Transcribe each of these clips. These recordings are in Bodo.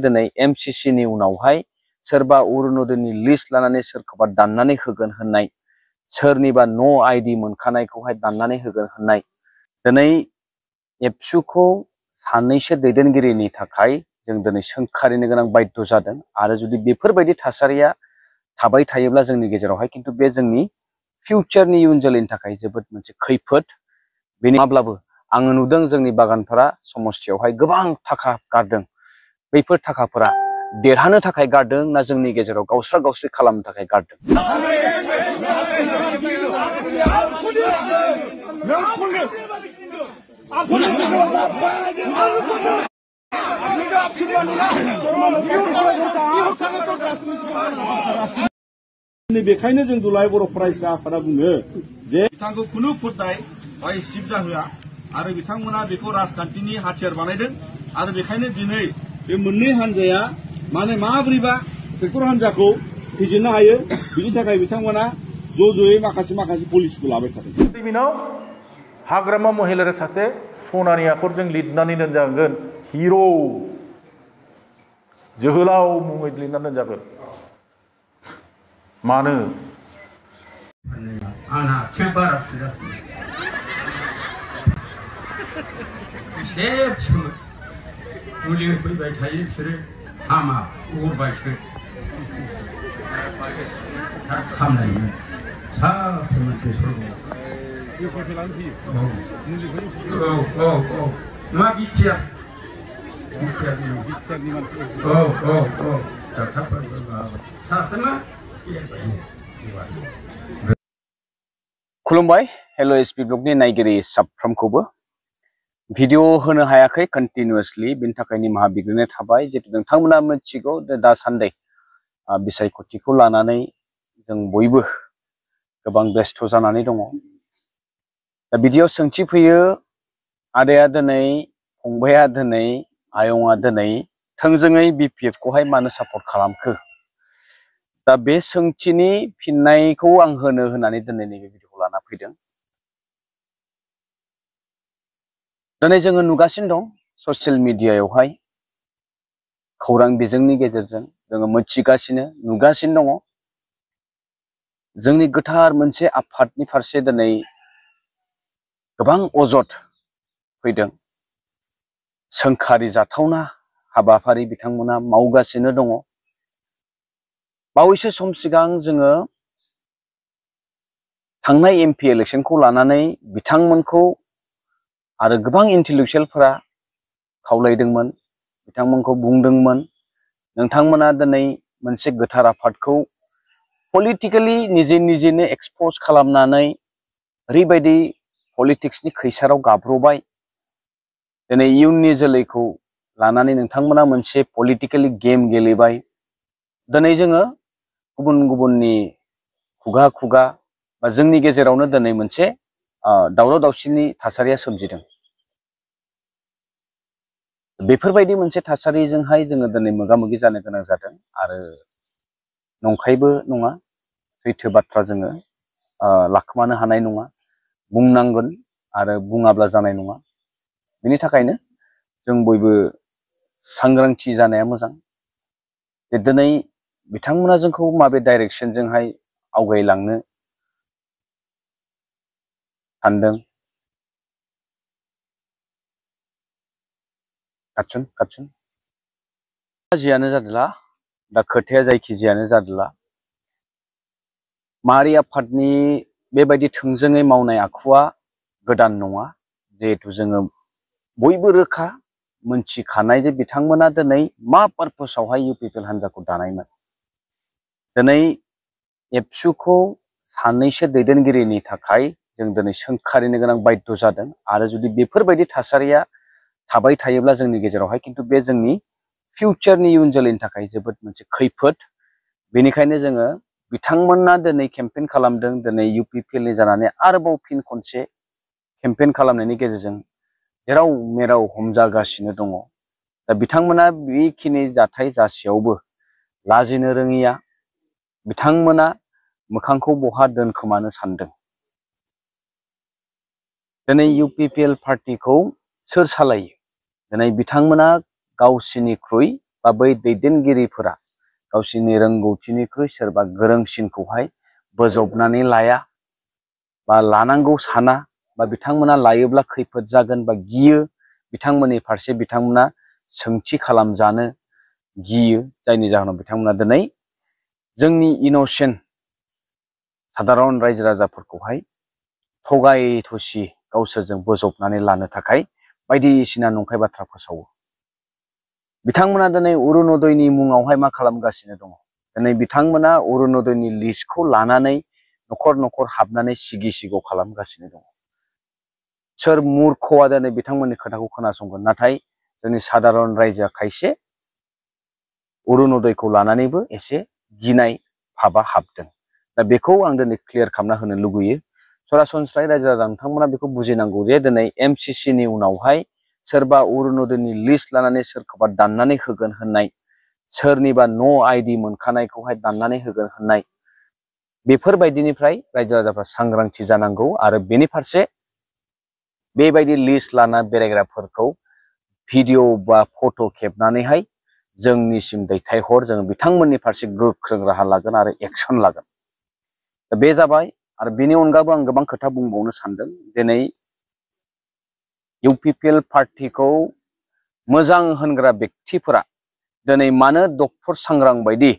दिनै MCC नि उनावहाय सोरबा अरुणोदयनि लिस्ट लानानै सोरखौबा दाननानै होगोन होननाय, सोरनिबा न' ID मोनखानायखौहाय दाननानै होगोन होननाय, दिनै एबसुखौ सानैसो दैदेनगिरिनि थाखाय जों दिनै सोंखारिनो गोनां बाध्य जादों। आरो जुदि बेफोरबायदि थासारिया थाबाय थायोब्ला जोंनि गेजेरावहाय खिन्थु बे जोंनि फिउचारनि इयुन जोलैनि थाखाय जोबोद मोनसे खैफोद। बेनि माब्लाबो आङो नुदों जोंनि बागानफोरा समस्थियावहाय गोबां थाखा गारदों। बैफोर थाखाफोरा देरहानो थाखाय गारदों ना जोंनि गेजेराव गावस्रा गावस्रि खालामनो थाखाय गारदों? बेखायनो जों दुलाराय बर' फरायसा आफादा बुङो जे बिथांखौ खुनु फोथाय बाय सिबजा होआ आरो बिथांमोना बेखौ राजखान्थिनि हाथियार बानायदों। आरो बेखायनो दिनै बे मोननै हानजाया माने माब्रैबा ट्रेक्टर हानजाखौ फेजेननो हायो, बिनि थाखाय बिथांमोना ज'ज'यै माखासे पलिसिखौ लाबाय थादों। बिनाव हाग्रामा महिलारि सासे सनानि आखरजों लिरनानै दोनजागोन, हिर' जोहोलाव मुङै लिरनानै दोनजागोन। मानो? आंना आथिङा बारासो जासिनो एसे मुलि होफैबाय थायो बिसोरो, हामा अरबायसो हामनायनो सासोमोन बेसर मा बिटिआर खुलुमबाय हेलो एसपी ब्लगनि नायगिरि साफ्रोमखौबो। भिडिअ होनो हायाखै कन्टिनिउअसलि, बेनि थाखाय निमाहा बिग्रोनाय थाबाय। जितु नोंथांमोना मिथिगौ दासान्दि बिसायख'थिखौ लानानै जों बयबो गोबां बेस्थ' जानानै दङ। दा बिदियाव सोंथि फैयो, आदाया दिनै, फंबाया दिनै, आयंआ दिनै थोंजोङै BPF खौहाय मानो सापर्ट खालामखो? दा बे सोंथिनि फिननायखौ आं होननानै दिनै नैबे भिडिअखौ लाना फैदों। दिनै जोङो नुगासिनो दं ससियेल मिडियायावहाय, खौरां बिजोंनि गेजेरजों जोङो मिथिगासिनो, नुगासिनो दङ जोंनि गोथार मोनसे आफादनि फारसे दिनै गोबां अजद फैदों। सोंखारि जाथावना हाबाफारि बिथांमोना मावगासिनो दङ। बावैसो सम सिगां जोङो थांनाय MP इलेक्शनखौ लानानै बिथांमोनखौ आरो गोबां इन्टेलेक्चुयेलफोरा खावलायदोंमोन, बिथांमोनखौ बुंदोंमोन, नोंथांमोना दिनै मोनसे गोथार आफादखौ पलिटिकेलि निजेनो एक्सप'ज खालामनानै ओरैबायदि पलिटिक्सनि खैसाराव गाब्र'बाय, दिनै इयुननि जोलैखौ लानानै नोंथांमोना मोनसे पलिटिकेलि गेम गेलेबाय। दिनै जोङो गुबुननि खुगा खुगा बा जोंनि गेजेरावनो दिनै मोनसे दावराव दावसिनि थासारिया सोमजिदों। बेफोरबायदि मोनसे थासारिजोंहाय जोङो दिनै मोगा मोगि जानो गोनां जादों। आरो नंखायबो नङा, सैथो बाथ्रा जोङो लाखोमानो हानाय नङा, बुंनांगोन आरो बुङाब्ला जानाय नङा। बेनि थाखायनो जों बयबो सांग्रांथि जानाया मोजां। जे दिनै बिथांमोना जोंखौ माबे डाइरेक्सनजोंहाय आवगायलांनो सानदों, जियानो जादोला, दा खोथाया जायखिजायानो जादोला, माहारि आफादनि बेबायदि थोंजोङै मावनाय आखुवा गोदान नङा। जिहेथु जोङो बयबो रोखा मोनथिखानाय जे बिथांमोना दिनै मा पारपसावहाय UPPL हान्जाखौ दानायमोन। दिनै एबसुखौ सानैसो दैदेनगिरिनि थाखाय जों दिनै सोंखारिनो गोनां बाध्य जादों। आरो जुदि बेफोरबायदि थासारिया थाबाय थायोब्ला जोंनि गेजेरावहाय खिन्थु बे जोंनि फिउचारनि इयुन जोलैनि थाखाय जोबोद मोनसे खैफोद। बेनिखायनो जोङो बिथांमोना दिनै केम्पेइन खालामदों, दिनै UPPL नि जानानै आरोबाव फिन खनसे केम्पेइन खालामनायनि गेजेरजों जेराव मेराव हमजागासिनो दङ। दा बिथांमोना बेखिनि जाथाय जासेयावबो लाजिनो रोङिया, बिथांमोना मोखांखौ बहा दोनखोमानो सानदों। दिनै UPPL पार्टिखौ सोर सालायो? दिनै बिथांमोना गावसिनिख्रुइ बा बै दैदेनगिरिफोरा गावसिनि रोंगौथिनिख्रुइ सोरबा गोरोंसिनखौहाय बोजबनानै लाया बा लानांगौ साना बा बिथांमोना लायोब्ला खैफोद जागोन बा गियो बिथांमोननि फारसे बिथांमोना सोंथि खालामजानो गियो जायनि जाहोनाव बिथांमोना दिनै जोंनि इनोसेन्ट सादारन रायजो राजाफोरखौहाय थगाय थसि गावसोरजों बोजबनानै लानो थाखाय बायदिसिना नंखाय बाथ्रा फोसावो। बिथांमोना दिनै अरुणोदयनि मुङावहाय मा खालामगासिनो दङ? दिनै बिथांमोना अरुणोदयनि लिस्टखौ लानानै न'खर न'खर हाबनानै सिगि सिग' खालामगासिनो दङ। सोर मुर्खआ दिनै बिथांमोननि खोथाखौ खोनासंगोन? नाथाय जोंनि सादारन रायजोआ खायसे अरुणोदयखौ लानानैबो एसे गिनाय भाबा हाबदों। दा बेखौ आं दिनै क्लियार खालामना होनो लुगैयो। सरासनस्रायै रायजो राजा नोंथांमोना बेखौ बुजिनांगौ जे दिनै MCCनि उनावहाय सोरबा अरुणोदयनि लिस्ट लानानै सोरखौबा दाननानै होगोन होननाय, सोरनिबा न' ID मोनखानायखौहाय दाननानै होगोन होननाय, बेफोरबायदिनिफ्राय रायजो राजाफ्रा सांग्रांथि जानांगौ आरो बेनि फारसे बेबायदि लिस्ट लाना बेरायग्राफोरखौ भिडिअ बा फट' खेबनानैहाय जोंनिसिम दैथायहर, जोङो बिथांमोननि फारसे गोख्रों राहा लागोन आरो एक्सन लागोन। दा बे जाबाय। आरो बेनि अनगाबो आं गोबां खोथा बुंबावनो सानदों। दिनै UPPL पार्टिखौ मोजां होनग्रा व्यक्तिफोरा दिनै मानो डक्टर सांग्रां बायदि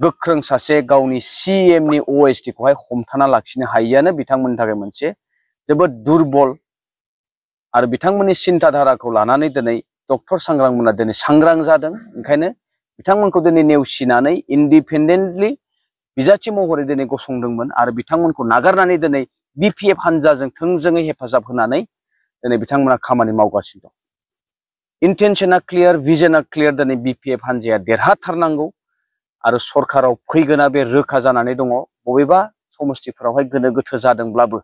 गोख्रों सासे गावनि CMनि OST खौहाय हमथाना लाखिनो हायिआनो बिथांमोननि थाखाय मोनसे जोबोद दुरबल आरो बिथांमोननि सिन्ताधाराखौ लानानै दिनै डक्टर सांग्रांमोना दिनै सांग्रां जादों। ओंखायनो बिथांमोनखौ दिनै नेवसिनानै इन्डिपेन्डेन्टलि बिजाथि महरै दिनै गसंदोंमोन आरो बिथांमोनखौ नागारनानै दिनै BPF हान्जाजों थोंजोङै हेफाजाब होनानै दिनै बिथांमोना खामानि मावगासिनो दं। इन्टेनसना क्लियार, भिजना क्लियार। दिनै BPF हान्जाया देरहाथारनांगौ आरो सरकाराव फैगोना बे रोखा जानानै दङ। बबेबा समस्थिफोरावहाय गोनो गोथो जादोंब्लाबो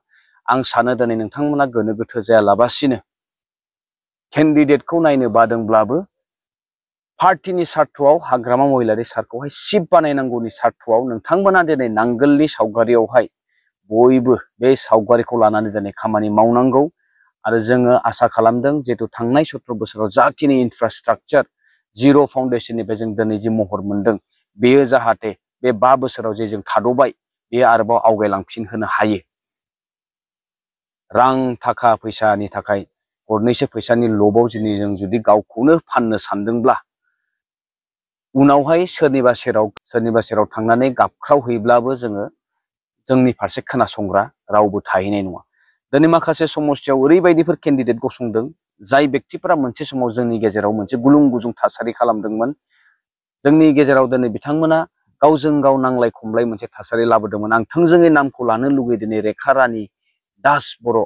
आं सानो दिनै नोंथांमोना गोनो गोथो जायालाबासिनो केन्डिडेटखौ नायनो बादोंब्लाबो पार्टिनि सार्थआव हाग्रामा महिलारि सारखौहाय सिप बानायनांगौनि सार्थआव नोंथांमोना दिनै नांगोलनि सावगारियावहाय बयबो बे सावगारिखौ लानानै दिनै खामानि मावनांगौ। आरो जोङो आसा खालामदों जिहेतु थांनाय 17 बोसोराव जाखिनि इनफ्रास्ट्राक्चार जिर' फाउन्डेसननिफ्राय जों दिनै जि महर मोनदों, बेयो जाहाथे बे 5 बोसोराव जे जों थाद'बाय बेयो आरोबाव आवगायलांफिन होनो हायो। रां थाखा फैसानि थाखाय गरनैसो फैसानि लबाव जों जुदि गावखौनो फाननो सानदोंब्ला उनावहाय सोरनिबा सेराव थांनानै गाबख्रावहैब्लाबो जोङो जोंनि फारसे खोनासंग्रा रावबो थाहैनाय नङा। दिनै माखासे समस्थियाव ओरैबायदिफोर केन्डिडेट गसंदों जाय व्यक्तिफोरा मोनसे समाव जोंनि गेजेराव मोनसे गुलुं गुजुं थासारि खालामदोंमोन। जोंनि गेजेराव दिनै बिथांमोना गावजों गाव नांलाय खमलाय मोनसे थासारि लाबोदोंमोन। आं थोंजोङै नामखौ लानो लुगैयो। दिनै रेखा रानि दास बर'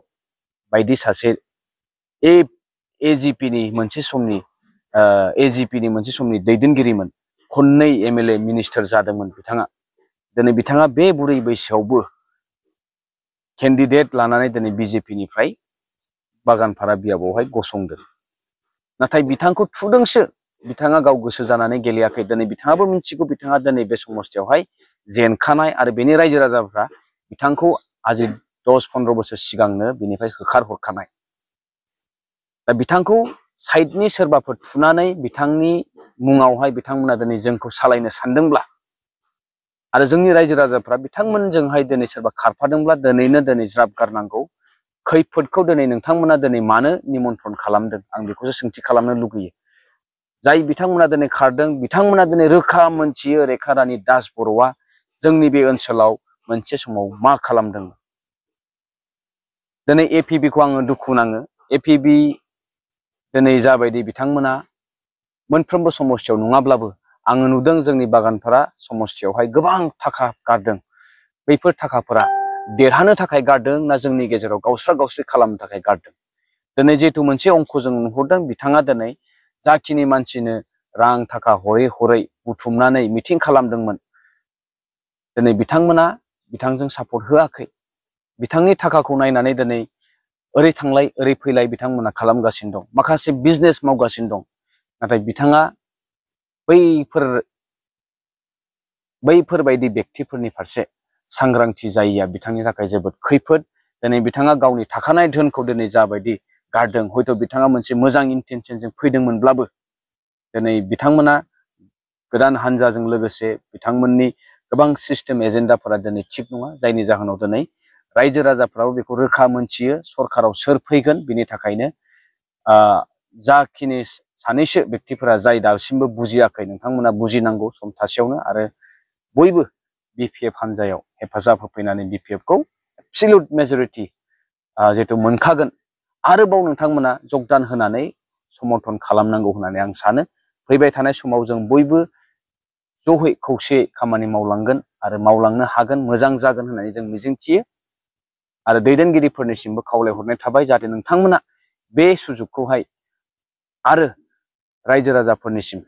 बायदि सासे AGPनि मोनसे समनि दैदेनगिरिमोन। खननै MLA मिनिस्टार जादोंमोन बिथाङा। दिनै बिथाङा बे बुरै बैसोआवबो केन्डिडेट लानानै दिनै BJPनिफ्राय बागानपारा बियाबावहाय गसंदों। नाथाय बिथांखौ थुदोंसो, बिथाङा गाव गोसो जानानै गेलेयाखै। दिनै बिथाङाबो मिथिगौ बिथाङा दिनै बे समस्थियावहाय जेनखानाय आरो बेनि रायजो राजाफ्रा बिथांखौ आजि 10-15 बोसोर सिगांनो बिनिफ्राय होखारहरखानाय। दा बिथांखौ साइडनि सोरबाफोर थुनानै बिथांनि मुङावहाय बिथांमोना दिनै जोंखौ सालायनो सानदोंब्ला आरो जोंनि रायजो राजाफ्रा बिथांमोनजोंहाय दिनै सोरबा खारफादोंब्ला दिनै ज्राब गारनांगौ। खैफोदखौ दिनै नोंथांमोना दिनै मानो निमन्त्रन खालामदों? आं बेखौसो सोंथि खालामनो लुगैयो। जाय बिथांमोना दिनै खारदों बिथांमोना दिनै रोखा मोनथियो रेखा रानि दास बर'आ जोंनि बे ओनसोलाव मोनसे समाव मा खालामदों। दिनै APBखौ आङो दुखु नाङो। APB दिनै जाबायदि बिथांमोना मोनफ्रोमबो समस्थियाव नङाब्लाबो आङो नुदों जोंनि बागानपारा समस्थियावहाय गोबां थाखा गारदों। बैफोर थाखाफोरा देरहानो थाखाय गारदों ना जोंनि गेजेराव गावस्रा गावस्रि खालामनो थाखाय गारदों? दिनै जिहेतु मोनसे अंख जों नुहुरदों, बिथाङा दिनै जाखिनि मानसिनो रां थाखा हरै हरै बुथुमनानै मिटिं खालामदोंमोन, दिनै बिथांमोना बिथांजों सापर्ट होआखै। बिथांनि थाखाखौ नायनानै दिनै ओरै थांलाय ओरै फैलाय बिथांमोना खालामगासिनो दं। माखासे बिजनेस मावगासिनो दं। नाथाय बिथाङा बैफोरबायदि व्यक्तिफोरनि फारसे सांग्रांथि जायैया बिथांनि थाखाय जोबोद खैफोद। दिनै बिथाङा गावनि थाखानाय धोनखौ दिनै जाबायदि गारदों, हयथ' बिथाङा मोनसे मोजां इन्टेनसनजों फैदोंमोनब्लाबो दिनै बिथांमोना गोदान हानजाजों लोगोसे बिथांमोननि गोबां सिस्टेम एजेन्डाफोरा दिनै थिग नङा, जायनि जाहोनाव दिनै रायजो राजाफ्राबो बेखौ रोखा मोनथियो सरकाराव सोर फैगोन। बिनि थाखायनो जाखिनि सानैसो व्यक्तिफोरा जाय दासिमबो बुजियाखै, नोंथांमोना बुजिनांगौ सम थासेयावनो, आरो बयबो BPF हानजायाव हेफाजाब होफैनानै BPF खौ एबसलिउट मेजरिटि जिहेतु मोनखागोन, आरोबाव नोंथांमोना जगदान होनानै समर्थन खालामनांगौ होननानै आं सानो। फैबाय थानाय समाव जों बयबो ज'है खौसेयै खामानि मावलांगोन आरो मावलांनो हागोन, मोजां जागोन होननानै जों मिजिंथियो। आरो दैदेनगिरिफोरनिसिमबो खावलायहरनाय थाबाय जाहाथे नोंथांमोना बे सुजुगखौहाय आरो रायजो राजाफोरनिसिम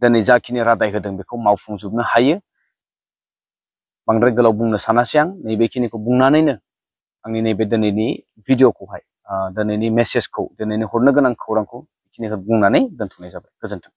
दिनै जाखिनि रादाय होदों बेखौ मावफुंजोबनो हायो। बांद्राय गोलाव बुंनो सानासै आं, नैबेखिनिखौ बुंनानैनो आंनि नैबे दिनैनि भिडिअखौहाय दिनैनि मेसेजखौ, दिनैनि हरनो गोनां खौरांखौ बेखिनिखौ बुंनानै दोनथ'नाय जाबाय। गोजोन्थों।